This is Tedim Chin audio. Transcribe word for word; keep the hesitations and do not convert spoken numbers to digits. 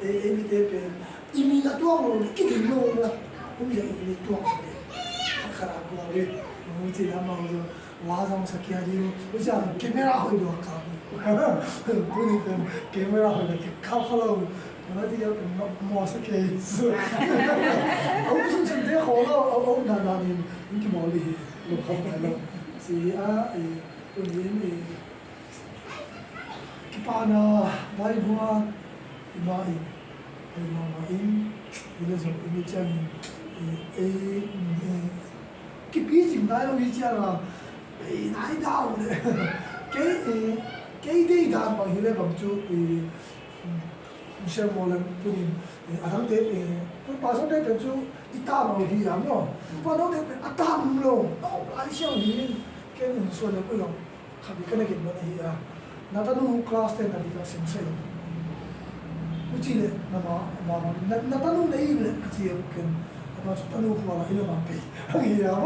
Ei mite pen i min a tuak lo le kiding lo na. Hong i min tuak sa le. Khat a gual le. Hong ci lam mang zo. Wa zong sa kia di lo. Hong ci a camera hoi lo ka. Tuni pen camera hoi lo ka kha lo. Hong ci a pen mo sa ke. Hong sun sun te ho lo. Hong na na ni. Hong ki mo li. Lo ka lo. Si a e. Tuni e. Kipahna, vaihua, i mah in, i mah mah in, i le zong i mi ciangin, i, i, i, kipicing nai lo i cianga, i nai dau le. Kei, i, kei dei dan bang hi le bang cu, i, Michelle Molan punin, i, a dangte, i, pastor te pen cu, i tam lo hi a maw. Pa no te pen, a tam lo, no, lai siang hi, ken in suan le kul lo. Khabi ka na gen man ahi a. Na tanu class ten a ding a sim sai. Uci le na ma ma na na tanu na i le ka ci a ken. Ama cu tanu khua la i la ma pe. Ahi a ma.